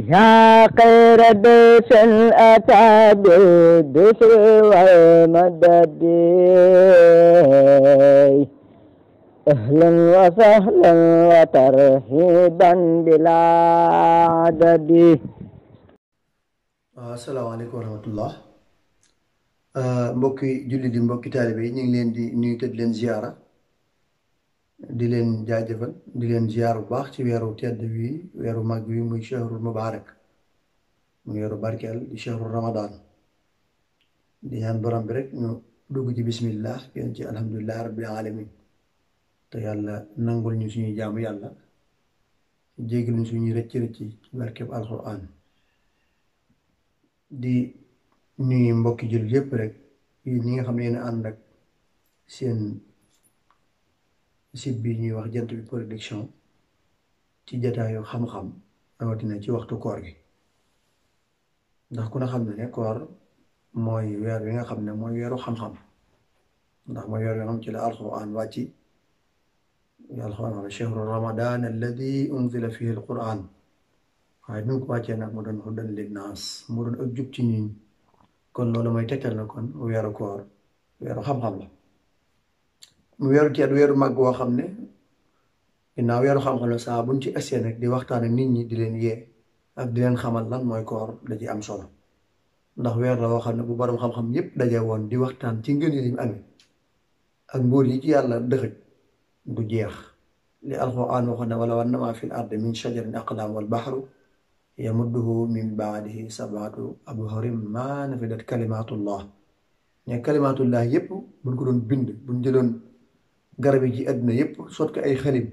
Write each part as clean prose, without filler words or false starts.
يا خير ضيف أتى بالدفء والمدد أهلا وسهلا وترحيبا بلا عدد. asalaamaaleykum wa rahmatullah mbokki julli di mbokki taalibe yi ñu ngi leen di nuyu te di leen ziyaara di leen jaajëfal di leen ziyaar bu baax ci weeru tedd wi weeru mag wi muy shahrul mubaarak muy weeru barkeel di shahru ramadan di ñaan borom bi rek ñu dugg ci bismillah yéen ci alhamdulillahi rabbil alamin te yàlla nangul ñu suñuy jaamu yàlla jéggal ñu suñuy rëcc ci barkeb alquran di nuyu mbokki jullit yépp rek yi ñi nga xam ne yéen ànd ak seen site bi ñuy wax Jant Bi Production ci jataayu xam-xam rawatina ci waxtu koor gi ndax ku ne xam ne koor mooy weer wi nga xam ne mooy weeru xam-xam ndax mooy weer wi nga xam ci la alquran wàcci alquran wax shahru ramadan alladi unzila fihi alquran waaye bi mu ko wàccee nag mu doon hudan linnaas mu doon ak jub ci ñun kon loolu mooy tegtal na kon weeru koor weeru xam-xam la mu weeru tedd weeru mag woo xam ne ginnaaw weeru xam-xam la saa buñ ci essayé nag di waxtaan ak nit ñi di leen yee ak di leen xamal lan mooy koor da ci am solo ndax weer la woo xam ne bu borom xam-xam yépp daje woon di waxtaan ci ngëneel yi mu amee ak mbóor yi ci yàlla dëxëj du jeex li alxuraan waxoon ne wala wanna maa fil ardi min shajarin aqlaam wal bahru yamudduhu min baadihi sabaatu abhurin maa nafidat kalimatullah ne kalimatullah yépp buñ ko doon bind buñ jëloon garab yi ci àdduna yépp sot ko ay xalim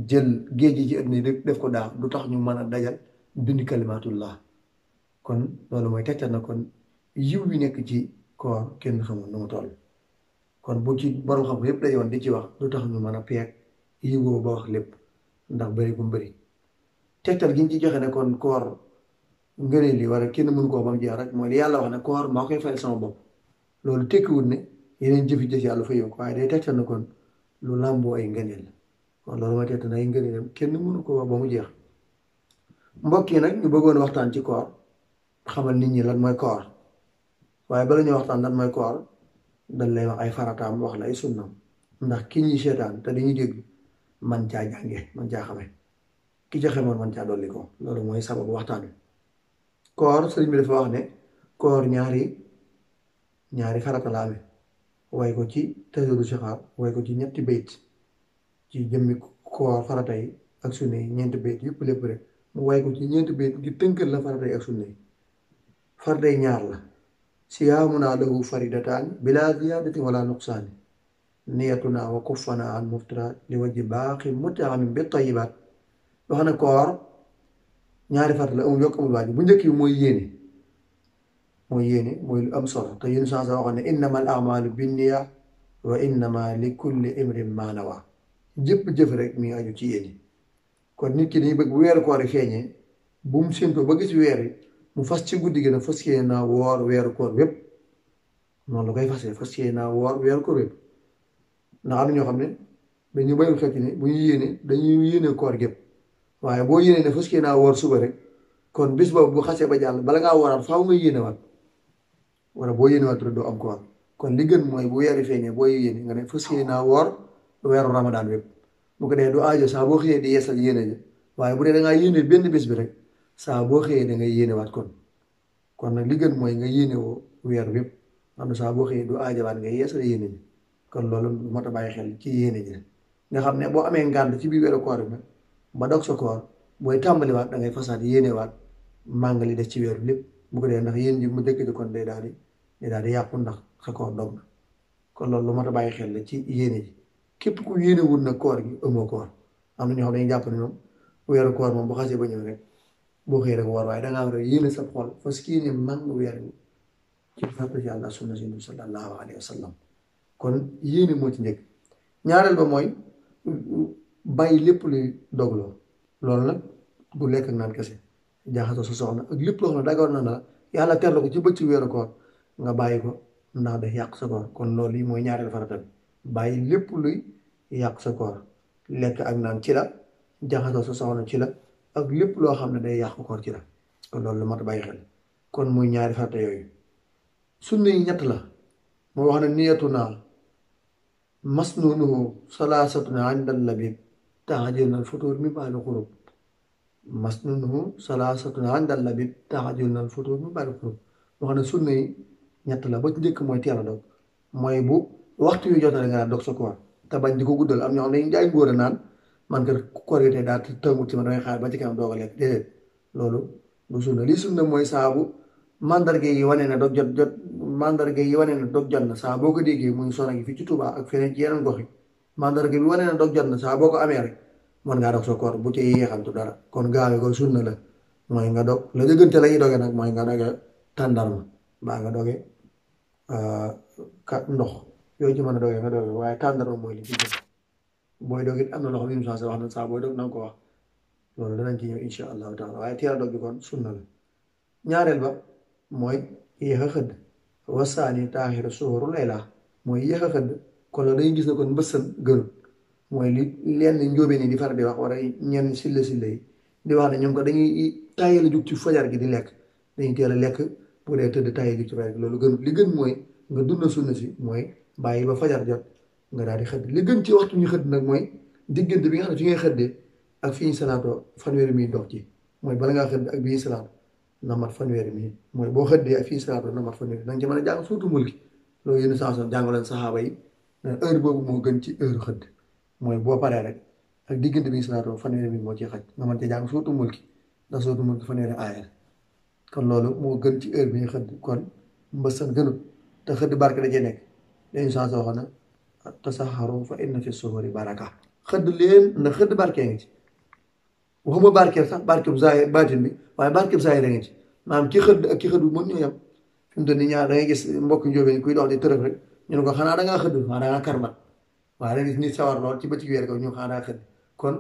jël géej yi ci àdduna yi def ko daax du tax ñu mën a dajal bind kalimatullah kon loolu mooy tegtal na kon yiw wi nekk ci koor kenn xamul nu mu toll kon bu ci borom xam yépp dajoon di ci wax du tax ñu mën a peeg yiw boobu ba wax lépp ndax bëri bu bëri tegtal gi ñu ci joxe ne kon koor ngëneel li wala kenn mënu koo ba mu jeex rek mooy li yàlla wax ne koor maa koy fayal sama bopp loolu tekkiwul ne yeneen jëf yàlla fa yow ko waaye day tegtal na kon lu làmboo ay ngëneel la kon loolu mooy tegtal na ay ngëneelam kenn mënu koo ba mu jeex mbokk yi nag ñu bëggoon waxtaan ci koor xamal nit ñi lan mooy koor waaye bala ñuy waxtaan lan mooy koor dañ lay wax ay farataam wax la ay sunnam ndax ki ñuy seetaan te dañuy dégg man caa jànge man caa xame ki ca xamoon man caa dolli ko loolu mooy sababu waxtaan wi koor sëriñ bi dafa wax ne koor ñaari farata la amee way ko ci Tazawudu Sixaar way ko ci ñetti bayt ci jëmmi koor farata yi ak sunna yi ñeenti bayt yëpp lépp rek mu way ko ci ñeenti bayt ngir tënkal la farata yi ak sunna yi farata yi ñaar la siyaamunaa lahu faridataan bila ziyaadatin wala nuqsaani niyatunaa wa kuffanaa an muftiraat li wajhi baaqi mut'amin bi tayyibaat wax ne koor ñaari farata la amul yokk amul wàññi bu njëkk bi mooy yéene mooy lu am solo te yéen saa waxoon ne innamal a'maalu binniyaat wa innama li kulli imrin maa nawaa jëpp jëf rek mi ngi aju ci yéene kon nit ki dañuy bëgg bu weeru koor yi feeñee bu mu séentoo ba gis weer yi mu fas ci guddi gi nag fas yéene naa woor weeru koor wépp noonu la koy fas yéene naa woor weeru koor wépp ndax am na ñoo xam ne dañu bayul xel ci ne bu ñu yéene dañuy yéene koor gépp waaye boo yéene ne fas yéene naa woor suba rek kon bis boobu bu xasee ba jàll bala ngaa wooraat faaw nga yéene waat wala boo yéene waat rek doo am koor kon li gën mooy bu weeri feeñee boo yéene nga ne fas yéene naa woor weeru ramadaan wépp bu ko dee du aajo saa boo xëyee di yeesal yéene ji waaye bu dee da ngaa yéene benn bés bi rek saa boo xëyee da ngay yéene waat kon nag li gën mooy nga yéene woo weer wépp xam ne saa boo xëyee du aajowaat nga yeesal yéene ji kon loolu moo tax bàyyi xel ci yéene ji nga xam ne boo amee ngànt ci biir weeru koor bi nag ba dog sa koor booy tàmbaliwaat da ngay fasaat yéenewaat màng li des ci weer bi lépp bu ko dee ndax yéen ji mu dëkk ji kon day daal di yàqu ndax sa koor dog na kon loolu lu mat a bàyyi xel la ci yéene ji képp ku yéene wul nag koor gi amoo koor am na ñoo xam ne dañuy jàpp ne moom weeru koor moom bu xasee ba ñëw rek boo xëyee rek woor waaye dangaa war a yéene sa xol parce que yéene màng weer bi ci farata yàlla sunna si sallallahu alayhi wa sallam kon yéene moo ci njëkk ñaareel ba mooy bàyyi lépp luy dogloo loolu nag du lekk ak naan kese jaaxasoo sa soxna ak lépp loo xam ne dagoon na la yàlla ter la ko ci bëcc weeru koor nga bàyyi ko ndax day yàq sa koor kon loolu yi mooy ñaareel farata bi bàyyi lépp luy yàq sa koor lekk ak naan ci la jaxasoo sa soxna ci la ak lépp loo xam ne day yàq koor ci la kon loolu lu mat a bàyyi xel kon muy ñaari farata yooyu. sunna yi ñett la moo wax ne niyatuna masnunuhu salaasatuna indal labib taajilnal futur mi ba'dal xurub masnunuhu salaasatuna indal labib taajilnal futur mi ba'dal xurub wax ne sunna yi ñett la ba ci njëkk mooy teel a dog mooy bu waxtu yu jotale nga dog sa koor te bañ di ko guddal am ñoo xam ne dañuy jaay ngóor a naan man kat koor yi tey daal tëngut ci ma damay xaar ba ci kanam doog a lekk déedéet loolu du sunna li sunna mooy saabu mandarga yi wane na dog jot mandarga yi wane na dog jot na saa boo ko déggee muy sona gi fii ci Touba ak feneen ci yeneen gox yi mandarga bi wane na dog jot na saa boo ko amee rek mën ngaa dog sa koor bu ci yeexantu dara kon gaawe ko sunna la mooy nga dog la dëggante la ñuy doge nag mooy nga doge tàndarma mbaa nga doge ndox yooyu ci mën a doge nga doge waaye tàndarma mooy li ci gën booy dog it am na loxo bi mu wax na saa booy dog na nga ko wax loolu danañ ci ñëw insha allahu taala waaye teel a dog bi kon sunna la ñaareel ba mooy yéex a xëdd wasaani taaxiru suhuru layla mooy yéex a xëdd kon loolu dañuy gis ne kon mbëssan gënul mooy li lenn njóobee ni di far di wax wala ñenn silla yi di wax ne ñoom ko dañuy tàyyeel a jug ci fajar gi di lekk dañuy teel a lekk bu dee tëdd tàyyeel jug ci fajar gi loolu gënul li gën mooy nga dund sunna si mooy bàyyi ba fajar jot nga daal di xëdd li gën ci waxtu ñu xëdd nag mooy diggante bi nga xam ne fi ngay xëddee ak fi ñu salaatoo fanweeri mi dox ci mooy bala ngaa xëdd ak bi ñu salaatoo na mat fanweeri minute mooy boo xëddee ak fii salaatu na mat fanweeri da nga ci mën a jàng surtout mulki loolu yéen saa soxna jàngaleen saxaaba yi heure boobu moo gën ci heure xëdd mooy boo paree rek ak diggante bi salaatu fanweeri minute moo ci xaj nga mën ci jàng surtout mulki ndax surtout mulki fanweeri aaya kon loolu moo gën ci heure bi ñu xëdd kon mbëssan gënut te xëdd barke da cee nekk dañu saa soxna na tasaxaru fa inna fi suhuri baraka xëdd leen ndax xëdd barkee ngi ci waxuma barkeel sax barkeb zaahir baatin bi waaye barkeb zaahir da nga ci maanaam ki xëdd ak ki xëdd bu mën ñoo yem fi mu toll nii ñaar da ngay gis mbokk njóobeen kuy dox di tërëf rek ñu ne ko xanaa da ngaa xëdd xanaa da ngaa karmat waaye da gis nit sawar lool ci bëccëg weer ko ñu xanaa daa xëdd kon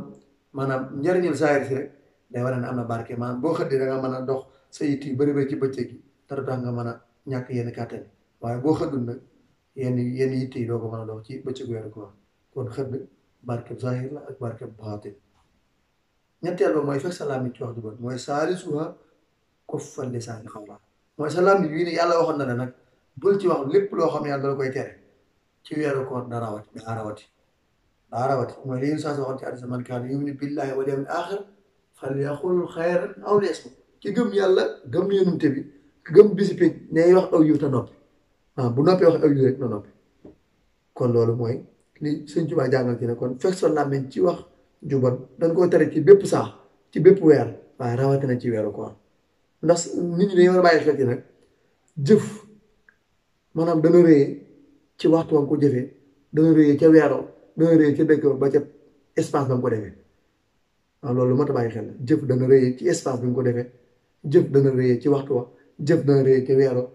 maanaam njëriñal zaahir si rek day wane ne am na barke maanaam boo xëddee da nga mën a dox sa yitt yi bëri bëri ci bëccëg gi te du tax nga mën a ñàkk yenn kàttan waaye boo xëddul nag yenn yitt yi doo ko mën a dox ci bëccëg weer ko kon xëdd barkeb zaahir la ak barkeb baatin ñetteel ba mooy fekk sa làmmiñ ci wax ju bon mooy saalisuha kuffal lisaani xawla mooy sa làmmiñ bii ne yàlla waxoon na ne nag bul ci wax lépp loo xam ne yàlla dala koy tere ci weeru koor daa rawati mooy li ñu saa waxoon ci hadiis man kaana yu'minu billaahi wal yawmil aaxir falyaqul xayran aw liyasmut ki gëm yàlla gëm yonent bi gëm bisi pénc ne wax aw yiw te noppi waaw bu noppee wax aw yiw rek na noppi kon loolu mooy li Sëñ Tuubaa jàngal ci ne kon fekk sa làmmiñ ci wax juban dañ koo tere ci bépp saax ci bépp weer waaye rawatina ci weeru koor ndax nit ñi dañu war a bàyyi xel ci nag jëf maanaam dana rëyee ci waxtu wa nga ko jëfee dana rëyee ca weeroo dana rëyee ca dëkk ba ca espace ba nga ko defee waaw loolu mat a bàyyi xel jëf dana rëyee ci espace bi nga ko defee jëf dana rëyee ci waxtu wa jëf dana rëyee ca weeroo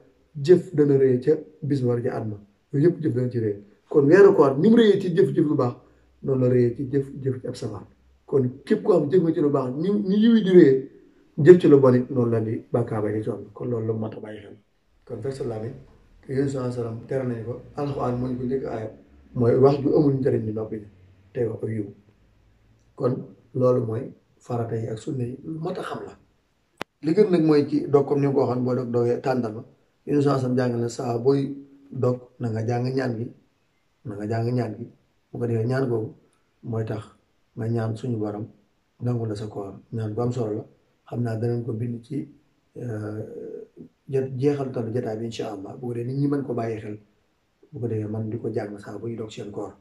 jëf dana rëyee ca bis war ca at ma yooyu yëpp jëf dana ci rëyee kon weeru koor ni mu rëyee ci jëf-jëf lu baax noonu la rëyee ci jëf ci ab safaan kon képp koo xam jëf nga ci lu baax ni yiw di rëyee jëf ci lu bon it noonu la di bàkkaar ba di toll kon loolu la mat a bàyyi xel kon fekk sa làmmiñ te yéen sallam tere nañu ko alxuraan moo ñu ko njëkk aaya mooy wax ju amul njëriñ ni noppi tey wax ak yiw kon loolu mooy farata yi ak sunna yi lu mat a xam la li gën nag mooy ci dog comme ni nga ko waxoon booy dogee tàndal ma yéen sallam jàng na saa booy dog na nga jàng ñaan gi bu ko defee ñaan googu mooy tax nga ñaan suñu borom nangu la sa koor ñaan bu am solo la xam naa danañ ko bind ci jeexal talu jotaay bi incha allah bu ko defee nit ñi mën ko bàyyi xel bu ko defee man di ko jàng saa buy dog seen koor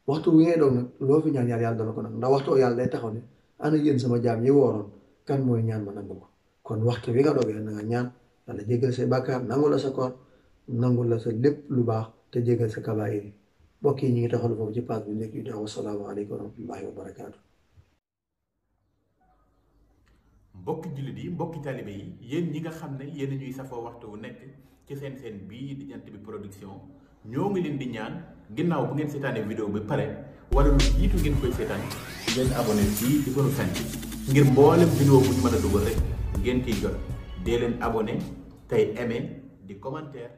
waxtu wi ngay dog nag loo fi ñaan yàlla dana ko nag ndax waxtu yàlla day taxaw ne ana yéen sama jaam yi wooroon kan mooy ñaan ma nangu ko kon waxtu wi nga dogee na nga ñaan yàlla jéggal say bàkkaar nangu la sa koor nangu la sa lépp lu baax te jéggal sa kabaayir yi mbokk yi ñu ngi taxalu foofu ci paas bi nekk yu daaw wasalaamaaleykum wa rahmatullahi wa barakaatu. mbokki jullit yi mbokki taalibe yi yéen ñi nga xam ne yéen ñuy safoo waxtu wu nekk ci seen bii di Jant Bi Production ñoo ngi leen di ñaan ginnaaw bu ngeen seetaanee vidéo bi pare wala lu jiitu ngeen koy seetaan ngeen abonné fii ci sunu chaîne bi ngir mboolem vidéo bu ñu mën a dugal rek ngeen ciy jot dee leen abonné tey aimé di commentaire